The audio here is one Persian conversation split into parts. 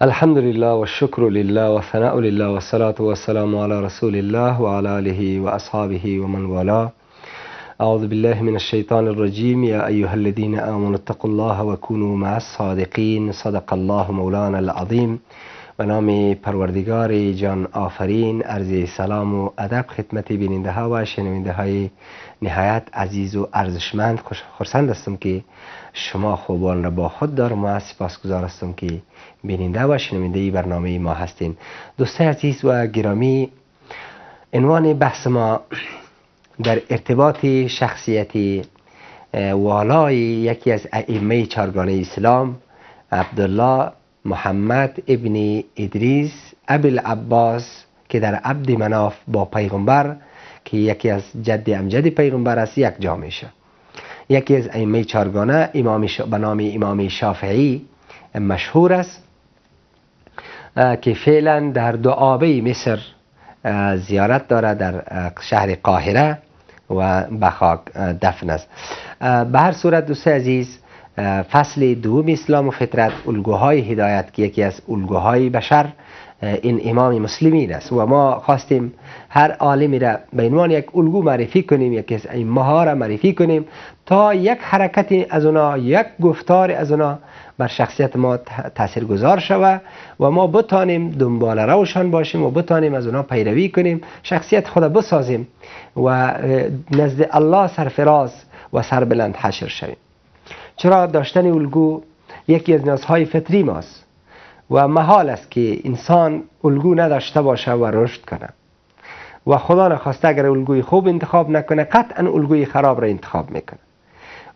الحمد لله و شکر لله و ثناء لله و الصلاة و السلام علی رسول الله و علی آله و اصحابه و من والاه. اعوذ بالله من الشیطان الرجیم. یا ایها الذین آمنوا اتقوا الله و كونوا مع الصادقین. صدق الله مولانا العظیم. به نام پروردگار جان آفرین، عرض سلام و ادب خدمت بیننده ها و شنونده های نهایت عزیز و ارزشمند. خرسند هستم که شما خوبان را با خود دارم و سپاسگزار هستم که بیننده و شنونده برنامه ما هستین. دوستای عزیز و گرامی، عنوان بحث ما در ارتباط شخصیت والای یکی از ائمه چارگانه اسلام، عبدالله محمد ابن ادریس ابی العباس، که در عبد مناف با پیغمبر که یکی از جد امجد پیغمبر است یک جا میشه. یکی از ائمه چارگانه به نام امام شافعی مشهور است که فعلا در دعابه مصر زیارت داره، در شهر قاهره و به خاک دفن است. به هر صورت دوست عزیز، فصل دوم اسلام و فطرت، الگوهای هدایت که یکی از الگوهای بشر این امام مسلمین است و ما خواستیم هر عالمی را به عنوان یک الگو معرفی کنیم، یکی از ائمه ها را معرفی کنیم تا یک حرکت از اونا، یک گفتار از اونا بر شخصیت ما تاثیرگذار شود و ما بتانیم دنبال روشان باشیم و بتانیم از اونا پیروی کنیم، شخصیت خود بسازیم و نزد الله سرفراز و سربلند حشر شویم. چرا داشتن الگو یکی از نیازهای فطری ماست و محال است که انسان الگو نداشته باشه و رشد کنه و خدا نخواسته اگر الگوی خوب انتخاب نکنه قطعا الگوی خراب را انتخاب میکنه.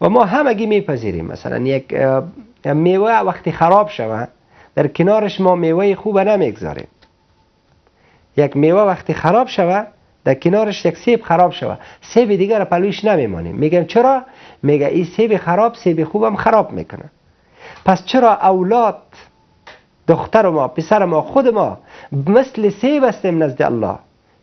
و ما همگی میپذیریم، مثلا یک میوه وقتی خراب شوه در کنارش ما میوه خوب نمیگذاریم. یک میوه وقتی خراب شوه در کنارش یک سیب خراب شوه، سیب دیگر را پلویش نمیمانیم. میگم چرا؟ میگه این سیب خراب سیب خوبم خراب میکنه. پس چرا اولاد، دختر ما، پسر ما، خود ما مثل سیب هستیم نزد الله؟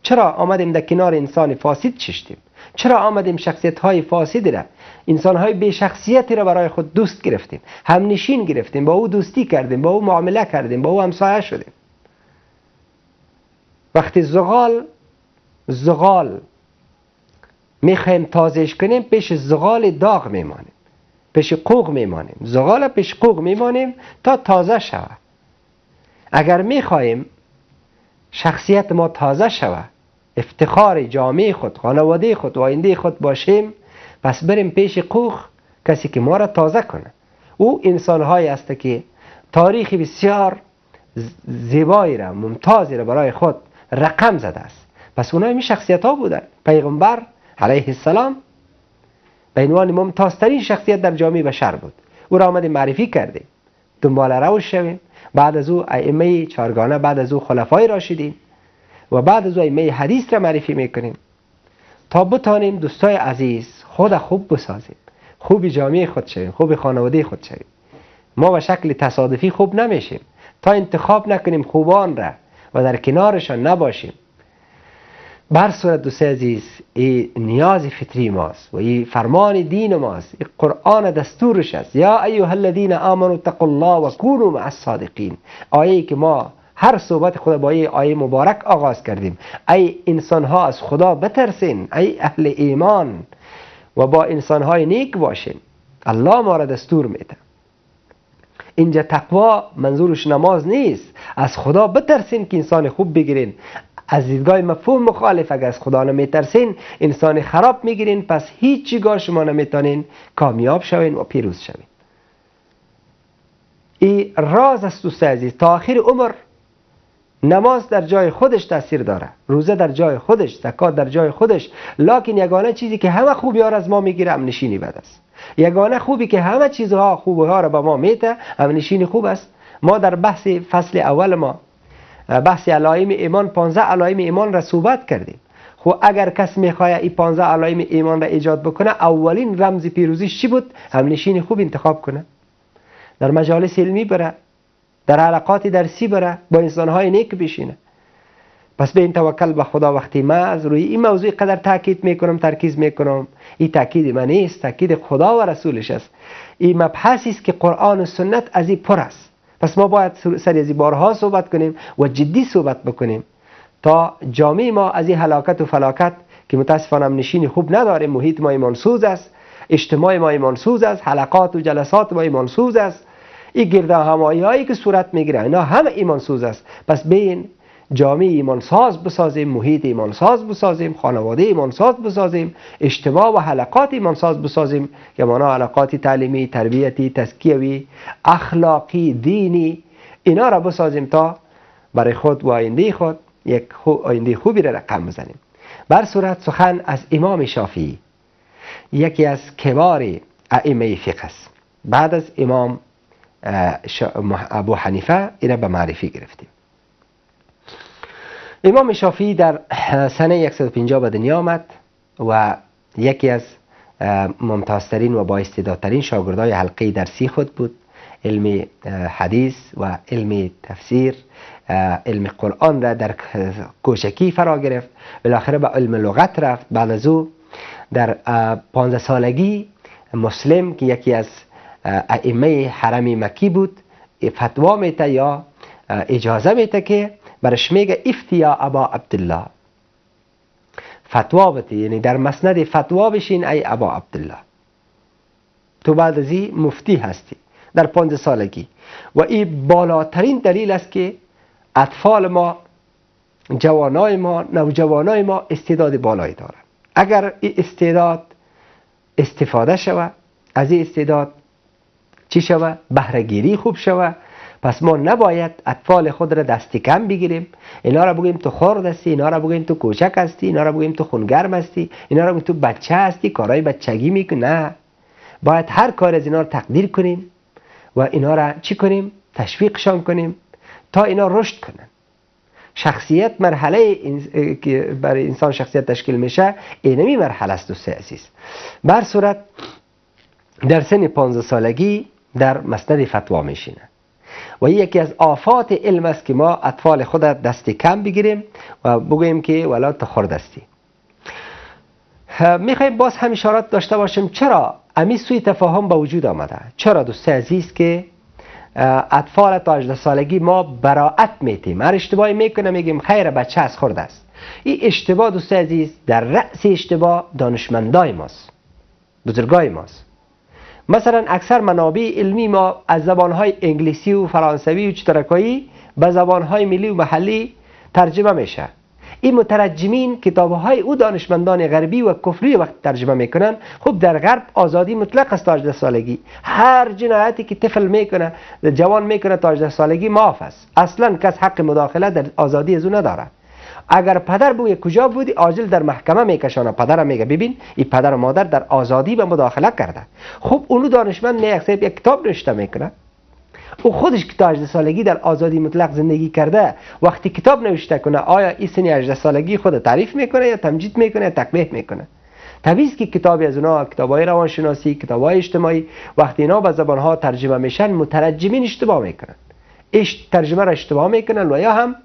چرا آمدیم در کنار انسان فاسد چشتیم؟ چرا آمدیم شخصیت های فاسدی را، انسان های بی شخصیتی را برای خود دوست گرفتیم، همنشین گرفتیم، با او دوستی کردیم، با او معامله کردیم، با او همسایه شدیم؟ وقتی زغال میخوایم تازهش کنیم، پیش زغال داغ میمانیم، پیش قوق میمانیم، زغال پیش قوق میمانیم تا تازه شود. اگر میخواهیم شخصیت ما تازه شود، افتخار جامعه خود، خانواده خود و آینده خود باشیم، پس بریم پیش قوق، کسی که ما را تازه کنه. او انسانهایی است که تاریخ بسیار زیبایی را، ممتازی را برای خود رقم زده است. پس اونها می شخصیت ها بودن. پیغمبر علیه السلام به عنوان ممتازترین شخصیت در جامعه بشر بود، او را آمدیم معرفی کردیم، دنبال روش شویم. بعد از او ائمه چارگانه، بعد از او خلفای راشدین و بعد از او ائمه حدیث را معرفی میکنیم تا بتانیم دوستای عزیز خود خوب بسازیم، خوب جامعه خود شویم، خوب خانواده خود شویم. ما به شکل تصادفی خوب نمیشیم تا انتخاب نکنیم خوبان را و در کنارشان نباشیم. بر صورت دوست عزیز، این نیاز فطری ماست و این فرمان دین ماست، این قرآن دستورش است. یا ایها الذین آمنوا اتقوا الله و کونوا مع الصادقین. آیه که ما هر صحبت خود با این آیه مبارک آغاز کردیم. ای انسان ها از خدا بترسین، ای اهل ایمان، و با انسان های نیک باشین. الله ما را دستور میده. اینجا تقوا منظورش نماز نیست. از خدا بترسین که انسان خوب بگیرین. از دیدگاه مفهوم مخالف، اگر از خدا نمیترسین انسان خراب میگیرین، پس هیچ چیگاه شما نمیتونین کامیاب شوین و پیروز شوین. این راز است دوست عزیز. تا آخر عمر نماز در جای خودش تاثیر داره، روزه در جای خودش، زکات در جای خودش، لکن یگانه چیزی که همه خوبی ها را از ما میگیره امنشینی بد است. یگانه خوبی که همه چیزها خوبی ها را به ما میده امنشینی خوب است. ما در بحث فصل اول ما بحث علایم ایمان، 15 علایم ایمان را صحبت کردیم. خب اگر کس میخواد این 15 علایم ایمان را ایجاد بکنه، اولین رمز پیروزیش چی بود؟ همنشین خوب انتخاب کنه، در مجالس علمی بره، در حلقات درسی بره، با انسانهای نیک بشینه. پس به این توکل به خدا. وقتی ما از روی این موضوع قدر تاکید میکنم، ترکیز میکنم، این تاکید من نیست، تاکید خدا و رسولش است. این مبحثی است که قرآن و سنت از این پر است. پس ما باید سر از بارها صحبت کنیم و جدی صحبت بکنیم تا جامعه ما از این هلاکت و فلاکت که متاسفانه نشین خوب نداریم، محیط ما ایمانسوز است، اجتماع ما ایمانسوز است، حلقات و جلسات ما ایمانسوز است، این گرد همایی هایی که صورت میگیره اینا همه ایمانسوز است. پس بین جامعه ایمانساز بسازیم، محیط ایمانساز بسازیم، خانواده ایمانساز بسازیم، اجتماع و حلقات ایمانساز بسازیم که مانا حلقات تعلیمی، تربیتی، تزکیوی، اخلاقی، دینی، اینا را بسازیم تا برای خود و آینده خود یک آینده خوبی را رقم بزنیم. بر صورت سخن از امام شافعی، یکی از کبار ائمه فقه است. بعد از امام ابو حنیفه اینا به معرفی گرفتیم. امام شافعی در سنه 150 به دنیا آمد و یکی از ممتازترین و با استعدادترین شاگردای حلقه درسی خود بود. علم حدیث و علم تفسیر، علم قرآن را در کوچکی فرا گرفت، بالاخره به علم لغت رفت. بعد از او در 15 سالگی مسلم که یکی از ائمه حرم مکی بود فتوا میته یا اجازه میته که برش میگه افتی یا ابا عبدالله، فتوا بده، یعنی در مسند فتوا بشین ای ابا عبدالله، تو بعد از این مفتی هستی در 15 سالگی. و این بالاترین دلیل است که اطفال ما، جوانای ما، نوجوانای ما استعداد بالایی دارن. اگر این استعداد استفاده شود، از این استعداد چی شود؟ بهره‌گیری خوب شود. پس ما نباید اطفال خود را دست کم بگیریم، اینا را بگوییم تو خرد هستی، اینا را بگوییم تو کوچک هستی، اینا را بگوییم تو خونگرم هستی، اینا را بگوییم تو بچه هستی، کارهای بچگی میکنی. نه، باید هر کار از اینا را تقدیر کنیم و اینا را چی کنیم؟ تشویقشان کنیم تا اینا رشد کنن. شخصیت مرحله که برای انسان شخصیت تشکیل میشه اینمی مرحله است دوست عزیز. بر صورت در سن 15 سالگی در مسند فتوا میشینه و یکی از آفات علم است که ما اطفال خود دست کم بگیریم و بگوییم که ولا تو خرد هستی. میخوایم باز هم اشارات داشته باشیم چرا امی سوی تفاهم به وجود آمده. چرا دوست عزیز که اطفال تا 18 سالگی ما براعت میتیم، هر اشتباهی میکنه میگیم خیر بچه از خرد است. این اشتباه دوست عزیز در رأس اشتباه دانشمندای ماست، بزرگای ماست. مثلا اکثر منابع علمی ما از زبانهای انگلیسی و فرانسوی و چترکایی به زبانهای ملی و محلی ترجمه میشه. این مترجمین کتابهای او دانشمندان غربی و کفری وقت ترجمه میکنن، خب در غرب آزادی مطلق است تا 18 سالگی. هر جنایتی که طفل میکنه، جوان میکنه تا 18 سالگی معاف است، اصلا کس حق مداخله در آزادی از او نداره. اگر پدر بگه کجا بودی، عاجل در محکمه میکشانه، پدرم میگه ببین این پدر و مادر در آزادی به مداخله کرده. خب اونو دانشمند نه یک کتاب نوشته میکنه، او خودش که تا 18 سالگی در آزادی مطلق زندگی کرده، وقتی کتاب نوشته کنه آیا این سن 18 سالگی خود تعریف میکنه یا تمجید میکنه یا تقبیح میکنه؟ طبیعی است که کتابی از اونها، کتابای روانشناسی، کتابای اجتماعی، وقتی اینا به زبانها ترجمه میشن مترجمین اشتباه میکنن، ترجمه را اشتباه میکنن و یا هم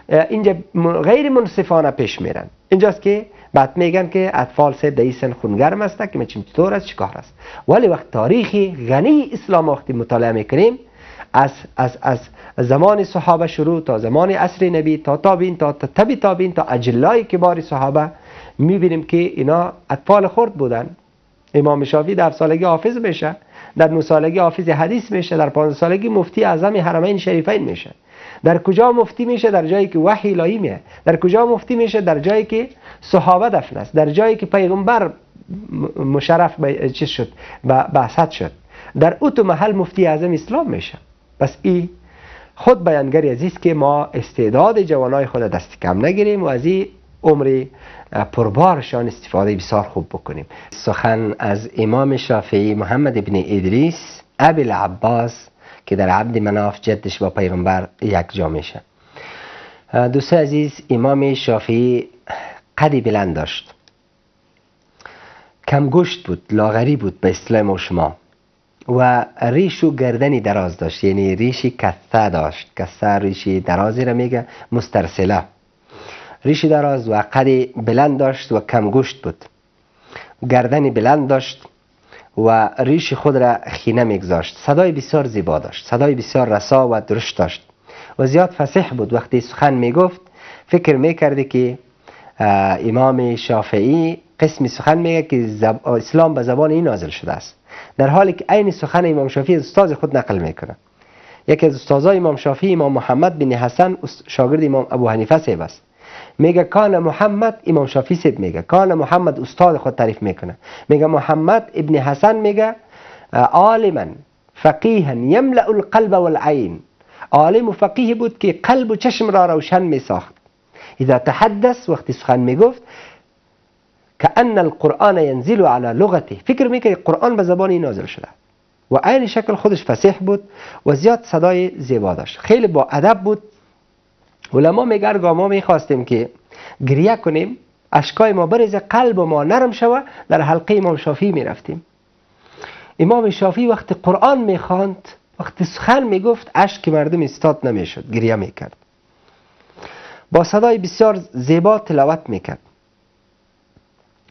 اینجا غیر منصفانه پیش میرن. اینجاست که بعد میگن که اطفال سه در سن خونگرم است که چطور چطور است چیکار است. ولی وقت تاریخی غنی اسلام وقتی مطالعه میکنیم، از از از زمان صحابه شروع تا زمان عصر نبی تا تابعین تا تبع تابعین تا اجلای کبار صحابه، میبینیم که اینا اطفال خرد بودن. امام شافعی در سالگی حافظ میشه، در 9 سالگی حافظ حدیث میشه، در 15 سالگی مفتی اعظم حرمین شریفین میشه. در کجا مفتی میشه؟ در جایی که وحی الهی میه. در کجا مفتی میشه؟ در جایی که صحابه دفن است، در جایی که پیغمبر مشرف به چیز شد، بعثت شد، در او تو محل مفتی اعظم اسلام میشه. پس این خود بیانگری عزیز که ما استعداد جوانای خود دست کم نگیریم و از این عمر پربارشان استفاده بسیار خوب بکنیم. سخن از امام شافعی محمد ابن ادریس ابی العباس که در عبد مناف جدش با پیغمبر یک جا میشه. دوست عزیز، امام شافعی قدی بلند داشت، کم گوشت بود، لاغری بود به اصطلاح ما شما، و ریش و گردنی دراز داشت، یعنی ریشی کثه داشت. کثه ریشی درازی را میگه، مسترسله، ریشی دراز و قد بلند داشت و کم گوشت بود، گردنی بلند داشت و ریش خود را خینه میگذاشت. صدای بسیار زیبا داشت، صدای بسیار رسا و درشت داشت و زیاد فصیح بود. وقتی سخن میگفت فکر میکردی که امام شافعی قسمی سخن میگه که اسلام به زبان این نازل شده است، در حالی که عین سخن امام شافعی از استاد خود نقل میکنه. یکی از استادای امام شافعی امام محمد بن حسن، شاگرد امام ابو حنیفه صاحب است. میگه کان محمد، امام شافعی صاحب میگه کان محمد، استاد خود تعریف میکنه، میگه محمد ابن حسن میگه عالما فقیها یملأ القلب والعین، عالم و فقیه بود که قلب و چشم را روشن میساخت. اذا تحدث، وقتی سخن میگفت کأن القرآن ینزل علی لغته، فکر میکرد قرآن به زبان این نازل شده. و عین شکل خودش فصیح بود و زیاد صدای زیبا داشت، خیلی با ادب بود. علما میگه اگر ما میخواستیم که گریه کنیم، اشکای ما بریزه، قلب ما نرم شوه، در حلقه امام شافعی میرفتیم. امام شافعی وقتی قرآن میخواند، وقتی سخن میگفت، اشک مردم ایستاد نمیشد، گریه میکرد. با صدای بسیار زیبا تلاوت میکرد،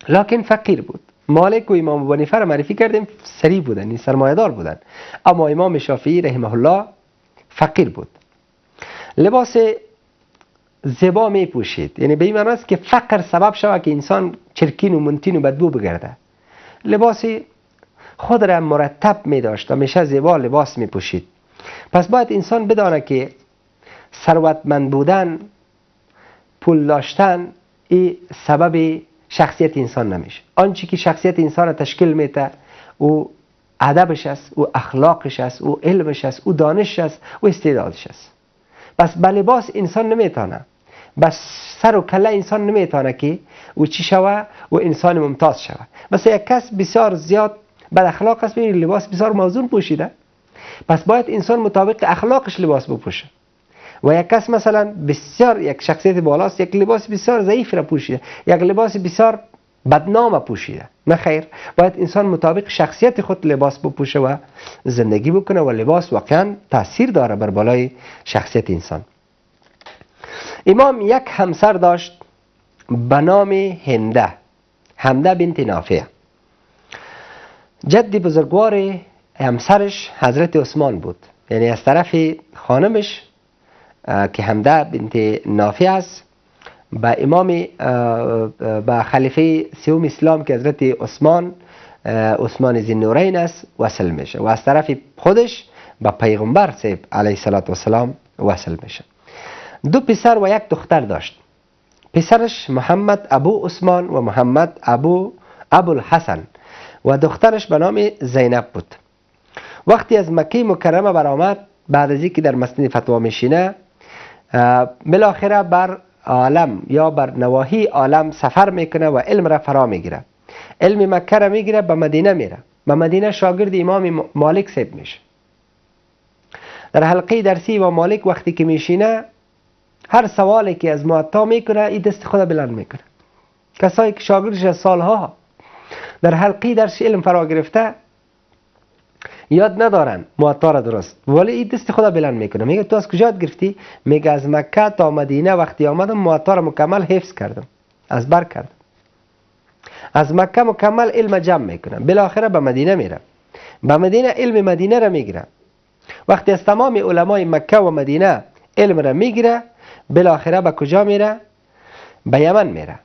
لکن فقیر بود. مالک و امام ابو حنیفه را معرفی کردیم، سری بودن، این سرمایه‌دار بودن، اما امام شافعی رحمه الله فقیر بود. لباس زیبا می پوشید، یعنی به این معنی است که فقر سبب شود که انسان چرکین و منتین و بدبو بگرده. لباس خود را مرتب می داشت، همیشه زیبا لباس می پوشید. پس باید انسان بدانه که ثروتمند بودن، پول داشتن، این سبب شخصیت انسان نمیشه. آنچه که شخصیت انسان را تشکیل میده او ادبش است، او اخلاقش است، او علمش است، او دانشش است، او استعدادش است. پس به لباس انسان نمیتونه، بس سر و کله انسان نمیتونه که او چی شوه و انسان ممتاز شوه. مثلا یک کس بسیار زیاد بد اخلاق است، ببینید لباس بسیار موزون پوشیده، پس باید انسان مطابق اخلاقش لباس بپوشه. و یک کس مثلا بسیار یک شخصیت بالاست، یک لباس بسیار ضعیف را پوشیده، یک لباس بسیار بدنام پوشیده، نه خیر، باید انسان مطابق شخصیت خود لباس بپوشه و زندگی بکنه و لباس واقعا تاثیر داره بر بالای شخصیت انسان. امام یک همسر داشت به نام هنده، هنده بنت نافع. جد بزرگوار همسرش حضرت عثمان بود، یعنی از طرف خانمش که هنده بنت نافع است به امام، به خلیفه سوم اسلام که حضرت عثمان، عثمان ذی‌النورین است، وصل میشه و از طرف خودش به پیغمبر صاحب علیه الصلاة والسلام وصل میشه. دو پسر و یک دختر داشت. پسرش محمد ابو عثمان و محمد ابو الحسن و دخترش به نام زینب بود. وقتی از مکه مکرمه برآمد، بعد از اینکه در مسجد فتوا میشینه، بالاخره بر عالم یا بر نواحی عالم سفر میکنه و علم را فرا میگیره. علم مکه را میگیره، به مدینه میره. به مدینه شاگرد امام مالک صاحب میشه. در حلقه درسی و مالک وقتی که میشینه، هر سوالی که از موطا میکنه، این دست خود بلند میکنه. کسایی که شاگردش از سالها در حلقه درس علم فرا گرفته یاد ندارن موطا را درست، ولی این دست خدا بلند میکنه، میگه تو از کجا گرفتی؟ میگه از مکه تا مدینه وقتی آمدم موطا را مکمل حفظ کردم، از بر کردم. از مکه مکمل علم جمع میکنه، بالاخره به مدینه میره، به مدینه علم مدینه را میگیره. وقتی از تمام علمای مکه و مدینه علم را میگیره، بالاخره به کجا میره؟ به یمن میره.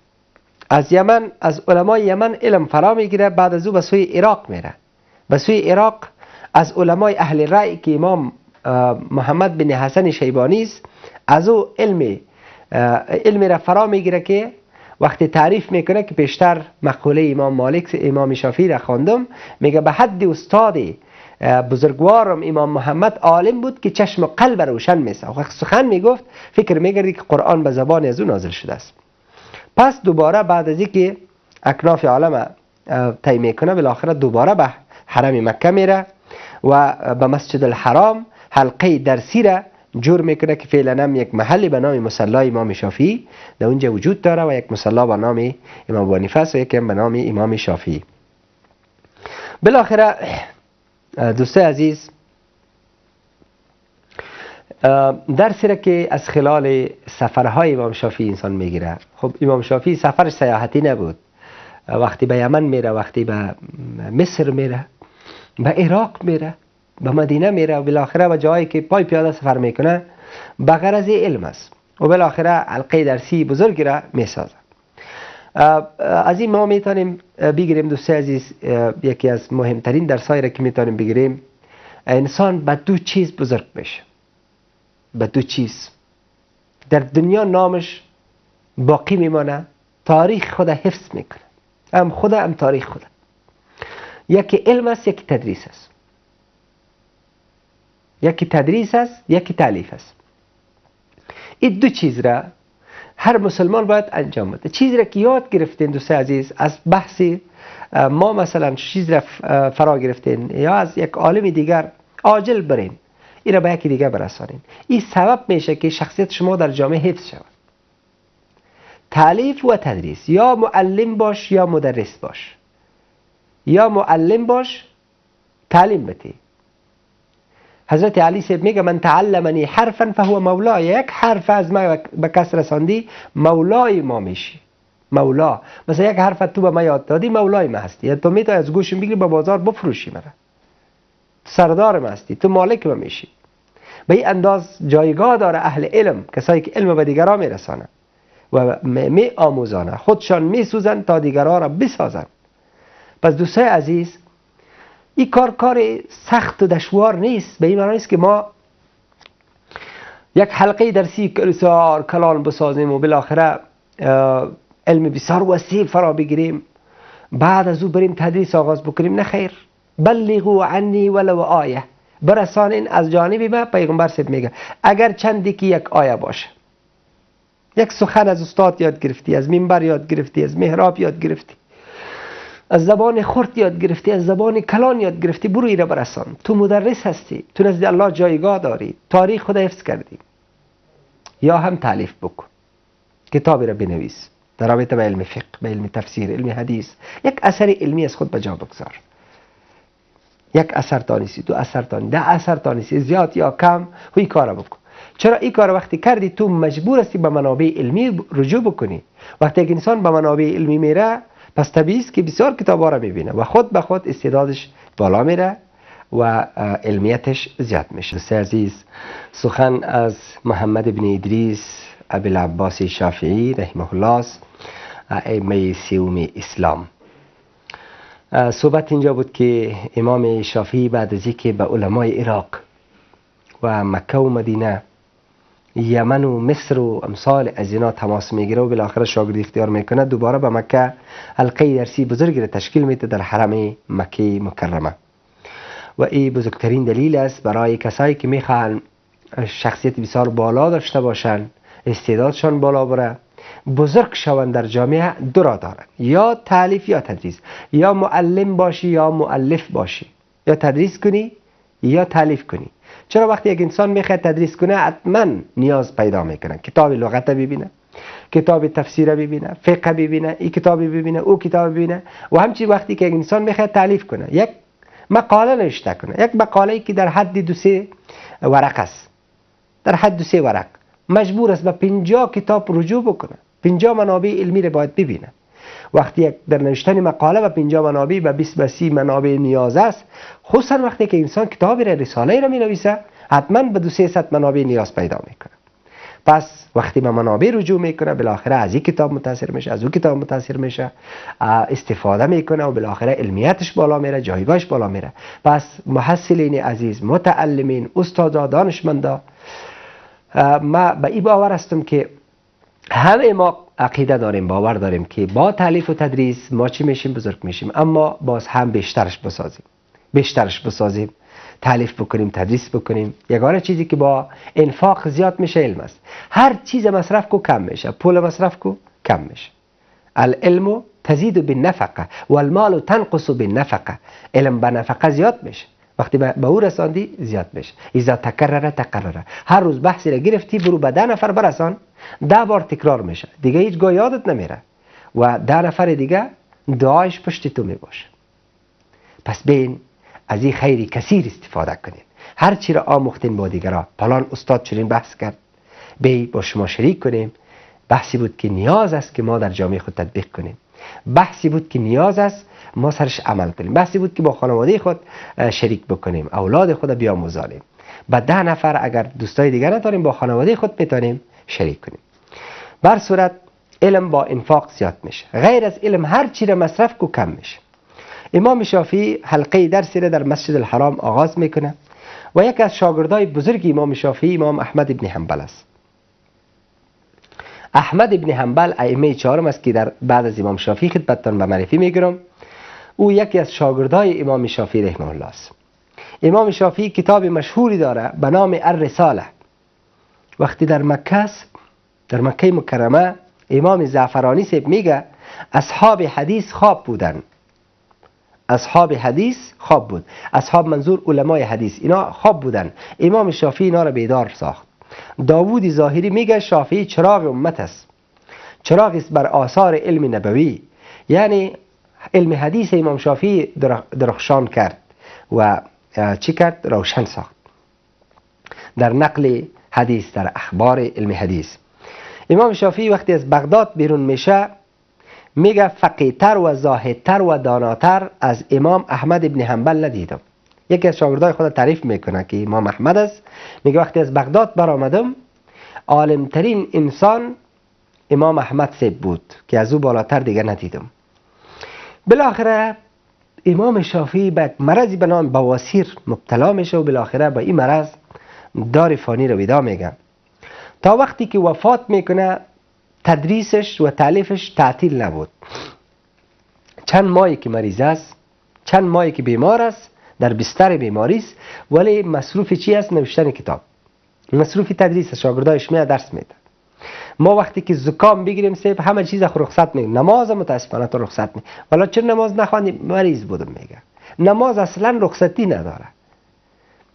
از یمن، از علمای یمن علم فرا میگیره. بعد از او به سوی عراق میره. به سوی عراق از علمای اهل رأی که امام محمد بن حسن شیبانی است، از او علم را فرا میگیره که وقتی تعریف میکنه که پیشتر مقوله امام مالک، امام شافعی را خواندم، میگه به حد استاد بزرگوارم امام محمد عالم بود که چشم قلب روشن میساخت. وقتی سخن میگفت فکر میکردی که قرآن به زبان از او نازل شده است. پس دوباره بعد از اینکه اکناف عالم طی میکنه، بالاخره دوباره به حرم مکه میره و به مسجد الحرام حلقه درسی را جور میکنه که فعلا هم یک محلی به نام مصلی امام شافعی در اونجا وجود داره و یک مصلی به نام امام ابو حنیفه است و یکی هم به نام امام شافعی. بالاخره دوستای عزیز، درسی را که از خلال سفرهای امام شافعی انسان میگیره. خب امام شافعی سفرش سیاحتی نبود. وقتی به یمن میره، وقتی به مصر میره، به عراق میره، به مدینه میره و بالاخره به جایی که پای پیاده سفر میکنه به غرض علم است و بالاخره حلقه درسی بزرگی را میسازه. از این ما میتونیم بگیریم دوست عزیز، یکی از مهمترین درسایی را که میتونیم بگیریم، انسان به دو چیز بزرگ میشه، به دو چیز در دنیا نامش باقی میمانه، تاریخ خود حفظ میکنه، هم خود هم تاریخ خود. یکی علم است، یکی تدریس است. یکی تدریس است، یکی تالیف است. این دو چیز را هر مسلمان باید انجام بده. چیزی را که یاد گرفتین دوست عزیز از بحث ما، مثلا چیز را فرا گرفتین یا از یک عالم دیگر، عاجل برین این را به یکی دیگر برسانین. این سبب میشه که شخصیت شما در جامعه حفظ شود. تالیف و تدریس، یا معلم باش یا مدرس باش، یا معلم باش تعلیم بده. حضرت علی صاحب میگه من تعلمنی حرفا فهو مولای، یک حرف از ما به کس رساندی مولای ما میشی. مولا مثلا یک حرف تو به ما یاد دادی مولای ما هستی، یا تو میتونی از گوشم بگیری به بازار بفروشی مرا، سردار ما هستی، تو مالک ما میشی. به این انداز جایگاه داره اهل علم، کسایی که علم به دیگران میرسانه و می آموزانه، خودشان میسوزن تا دیگران را بسازن. پس دوستای عزیز، این کار کار سخت و دشوار نیست، به این معنی نیست که ما یک حلقه درسی بسیار کلان بسازیم و بالاخره علم بسیار وسیع فرا بگیریم، بعد از او بریم تدریس آغاز بکنیم. نه خیر، بلغوا عنی ولو آیه، برسانین از جانب ما. پیغمبر صاحب میگه اگر چندی که یک آیه باشه، یک سخن از استاد یاد گرفتی، از منبر یاد گرفتی، از محراب یاد گرفتی، از زبان خرد یاد گرفتی، از زبان کلان یاد گرفتی، برو ایره برسان. تو مدرس هستی، تو نزد الله جایگاه داری، تاریخ خود حفظ کردی. یا هم تالیف بکن، کتابی را بنویس در رابطه به علم فقه، به علم تفسیر، علم حدیث، یک اثر علمی از خود به جا بگذار. یک اثر تانیسی، دو اثر تانی، 10 اثر تانیسی، زیاد یا کم، هی کار بکن. چرا این کار وقتی کردی تو مجبور هستی به منابع علمی رجوع بکنی. وقتی یک انسان به منابع علمی میره، پس طبیعی است که بسیار کتاب‌ها را میبینه و خود به خود استعدادش بالا میره و علمیتش زیاد میشه. دوست عزیز، سخن از محمد بن ادریس ابی العباس شافعی رحمه الله است، ائمه سوم اسلام. صحبت اینجا بود که امام شافعی بعد از اینکه به علمای عراق و مکه و مدینه، یمن و مصر و امثال از اینا تماس میگیره و بالاخره شاگرد اختیار میکنه، دوباره به مکه حلقه درسی بزرگی را تشکیل میده در حرم مکه مکرمه. و این بزرگترین دلیل است برای کسایی که میخواهند شخصیت بسیار بالا داشته باشند، استعدادشان بالا بره، بزرگ شوند در جامعه، دو راه دارن: یا تالیف یا تدریس. یا معلم باشی یا مؤلف باشی، یا تدریس کنی یا تالیف کنی. چرا وقتی یک انسان میخواد تدریس کنه حتما نیاز پیدا میکنه کتاب لغت ببینه، کتاب تفسیر ببینه، فقه ببینه، این کتاب ببینه، او کتاب ببینه. و همچنین وقتی که یک انسان میخواد تالیف کنه، یک مقاله نوشته کنه، یک مقاله که در حد 2-3 ورق است، در حد 2-3 ورق، مجبور است به 50 کتاب رجوع بکنه، 50 منابع علمی رو باید ببینه. وقتی یک در نوشتن مقاله به 50 منابع، به 20 به 30 منابع نیاز است، خصوصا وقتی که انسان کتابی را، رساله را می نویسه، حتما به 200-300 منابع نیاز پیدا میکنه. پس وقتی به منابع رجوع میکنه، بالاخره از این کتاب متاثر میشه، از اون کتاب متاثر میشه، استفاده میکنه و بالاخره علمیتش بالا میره، جایگاهش بالا میره. پس محصلین عزیز، متعلمین، استادا، دانشمندا، ما به این باور هستم که همه ما عقیده داریم، باور داریم که با تالیف و تدریس ما چی میشیم؟ بزرگ میشیم. اما باز هم بیشترش بسازیم، بیشترش بسازیم، تالیف بکنیم، تدریس بکنیم. یگانه چیزی که با انفاق زیاد میشه علم است. هر چیز مصرف کو کم میشه، پول مصرف کو کم میشه. العلم تزید بالنفقه والمال تنقص بالنفقه. علم به نفقه زیاد میشه، وقتی به او رساندی زیاد میشه. اذا تکرر تقرر. هر روز بحثی را گرفتی برو به 10 نفر برسان، 10 بار تکرار میشه، دیگه هیچگاه یادت نمیره و 10 نفر دیگه دعایش پشت تو میباشه. پس بین از این خیری کثیر استفاده کنین. هر چی را آموختین با دیگران، پلان استاد چنین بحث کرد، بی با شما شریک کنیم. بحثی بود که نیاز است که ما در جامعه خود تطبیق کنیم. بحثی بود که نیاز است ما سرش عمل کنیم، بحثی بود که با خانواده خود شریک بکنیم، اولاد خود بیاموزانیم. با 10 نفر اگر دوستای دیگر نداریم با خانواده خود میتونیم شریک کنیم. بر صورت علم با انفاق زیاد میشه. غیر از علم هر چی را مصرف کو کم میشه. امام شافعی حلقه درسی را در مسجد الحرام آغاز میکنه و یکی از شاگردای بزرگ امام شافعی امام احمد ابن حنبل است. احمد ابن حنبل ائمه چهارم است که در بعد از امام شافعی خدمتتان به معرفی میگیرم. او یکی از شاگردای امام شافعی رحمه الله است. امام شافعی کتاب مشهوری داره به نام الرساله. وقتی در مکه است، در مکه مکرمه، امام زعفرانی صاحب میگه اصحاب حدیث خواب بودن. اصحاب حدیث خواب بود. اصحاب منظور علمای حدیث، اینا خواب بودن. امام شافعی اینا را بیدار ساخت. داوود ظاهری میگه شافعی چراغ امت است، چراغ است بر آثار علم نبوی، یعنی علم حدیث امام شافعی درخشان کرد و چی کرد؟ روشن ساخت در نقل حدیث، در اخبار علم حدیث. امام شافعی وقتی از بغداد بیرون میشه میگه فقیه‌تر و زاهدتر و داناتر از امام احمد ابن حنبل ندیدم. یکی از شاگردای خود تعریف میکنه که امام احمد است، میگه وقتی از بغداد برآمدم عالمترین انسان امام احمد صاحب بود که از او بالاتر دیگه ندیدم. بالاخره امام شافعی به مرضی به نام بواسیر مبتلا میشه و بالاخره با این مرض دار فانی رو ودا میگه. تا وقتی که وفات میکنه تدریسش و تالیفش تعطیل نبود. چند ماهی که مریض است، چند ماهی که بیمار است، در بستر بیماری است، ولی مصروف چی است؟ نوشتن کتاب، مصروف تدریس. شاگردایش میاد درس میده. ما وقتی که زکام بگیریم سیب همه چیز رخصت میگیم، نماز متاسفانه تو رخصت می، ولی چرا نماز نخواندیم؟ مریض بودم میگه. نماز اصلا رخصتی نداره،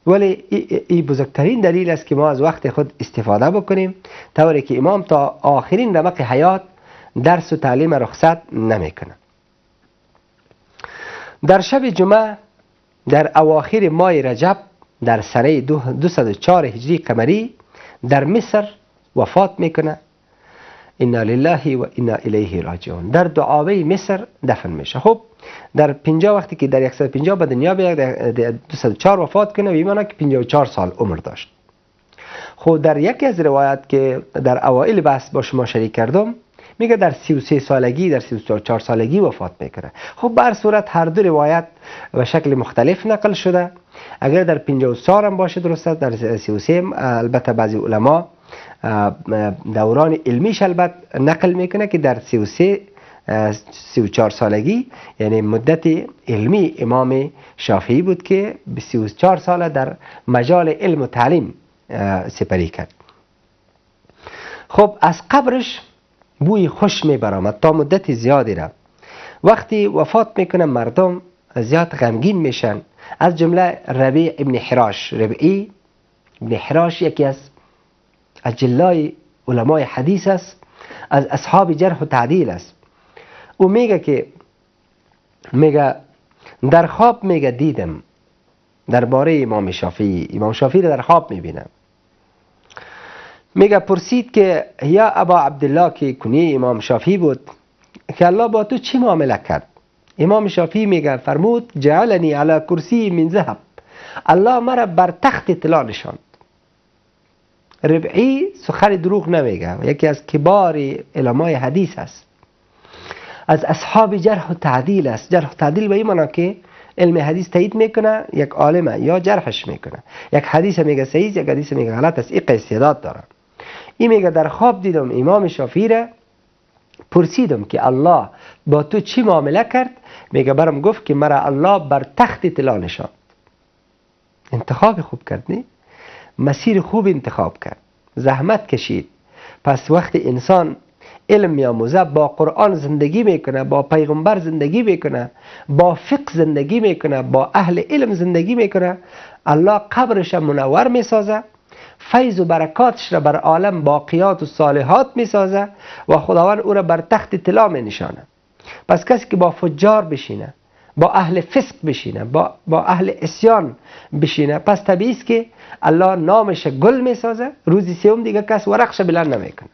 ولی ای بزرگترین دلیل است که ما از وقت خود استفاده بکنیم، طوری که امام تا آخرین رمق حیات درس و تعلیم رخصت نمیکنه. در شب جمعه در اواخر ماه رجب در سنه 204 هجری قمری در مصر وفات میکنه. انا لله و انا الیه راجعون. در دعاوی مصر دفن میشه. خب در 50 وقتی که در 150 به دنیا بیاد، 204 وفات کنه، به معنی که 54 سال عمر داشت. خب در یکی از روایات که در اوایل بحث با شما شریک کردم میگه در 33 سالگی، در 34 سالگی وفات میکنه. خب به هر صورت هر دو روایت به شکل مختلف نقل شده. اگر در 54 هم باشه درست است، در 33 البته بعضی علما دوران علمیش البته نقل میکنه که در 33 34 سالگی، یعنی مدت علمی امام شافعی بود که 34 سال در مجال علم و تعلیم سپری کرد. خب از قبرش بوی خوش میبرآمد تا مدت زیادی را. وقتی وفات میکنه مردم زیاد غمگین میشن، از جمله ربیع ابن حراش. ربیع ابن حراش یکی از اجلای علمای حدیث است، از اصحاب جرح و تعدیل است. او میگه که میگه در خواب میگه دیدم درباره امام شافعی، امام شافعی را در خواب میبینم. میگه پرسید که یا ابا عبدالله که کنیه امام شافعی بود، که الله با تو چی معامله کرد؟ امام شافعی میگه فرمود جعلنی علی کرسی من ذهب، الله مرا بر تخت طلا نشاند. ربعی سخن دروغ نمیگه، یکی از کبار علمای حدیث است، از اصحاب جرح و تعدیل است. جرح و تعدیل به این معنی که علم حدیث تایید میکنه یک عالمه یا جرحش میکنه، یک حدیث میگه صحیح، یک حدیث میگه غلط است. این استعداد داره. این میگه در خواب دیدم امام شافعی را، پرسیدم که الله با تو چی معامله کرد؟ میگه برام گفت که مرا الله بر تخت طلا نشاند. انتخاب خوب کرد، نه؟ مسیر خوب انتخاب کرد، زحمت کشید. پس وقتی انسان علم میآموزه، با قرآن زندگی میکنه، با پیغمبر زندگی میکنه، با فقه زندگی میکنه، با اهل علم زندگی میکنه، الله قبرش منور میسازه، فیض و برکاتش را بر عالم باقیات و صالحات میسازه و خداوند او را بر تخت طلا می نشانه. پس کسی که با فجار بشینه، با اهل فسق بشینه، با اهل عصیان بشینه، پس طبیعی است که الله نامش گل میسازه، روزی سوم دیگه کس ورقش بلند نمیکنه.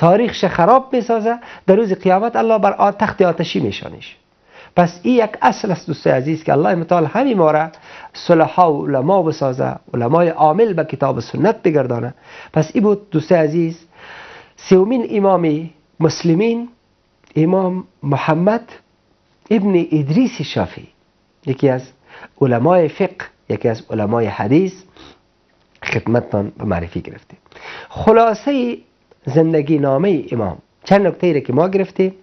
تاریخش خراب میسازه، در روز قیامت الله بر تخت آتشی میشانیش. پس این یک اصل است دوست عزیز که الله متعال همین ما را صلحا و علما بسازه، علمای عامل به کتاب سنت بگردانه. پس این بود دوست عزیز سومین امام مسلمین، امام محمد ابن ادریس شافعی، یکی از علمای فقه، یکی از علمای حدیث خدمتتان به معرفی گرفتیم. خلاصه زندگی نامه امام چند نکته ای که ما گرفتیم.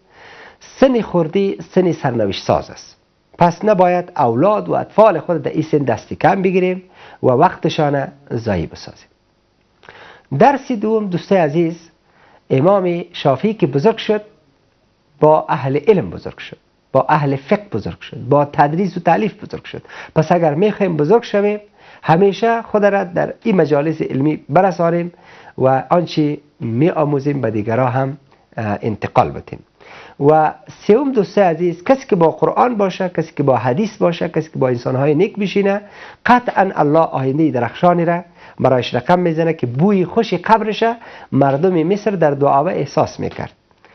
سن خوردی سن سرنوشت ساز است، پس نباید اولاد و اطفال خود در این سن دست کم بگیریم و وقتشان ضایع بسازیم. درس دوم دوستای عزیز، امام شافعی که بزرگ شد با اهل علم بزرگ شد، با اهل فقه بزرگ شد، با تدریس و تالیف بزرگ شد. پس اگر میخوایم بزرگ شویم همیشه خود را در این مجالس علمی برسانیم و آنچه می آموزیم به دیگران هم انتقال بدیم. و سوم دوست عزیز، کسی که با قرآن باشه، کسی که با حدیث باشه، کسی که با انسانهای نیک بشینه، قطعا الله آینده درخشانی را برایش رقم میزنه که بوی خوش قبرش مردم مصر در دعا احساس میکرد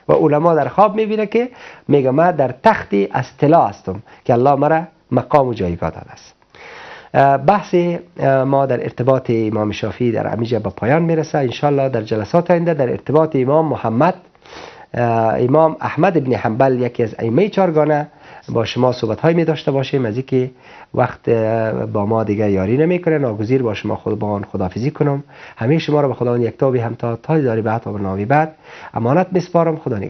و علما در خواب میبینه که میگه من در تختی از طلا هستم که الله مرا مقام و جایگاه داده است. بحث ما در ارتباط امام شافعی در امیجا به پایان میرسه. انشالله در جلسات آینده در ارتباط امام محمد، امام احمد ابن حنبل، یکی از ائمه چارگانه، با شما صحبت های می داشته باشیم. از اینکه وقت با ما دیگه یاری نمیکنه، ناگزیر با شما خود با آن خداحافظی کنم. همه شما را به خداوند یکتا و بی همتا تا دیداری بعد و برنامه بعد امانت میسپارم. خدا نگهدار.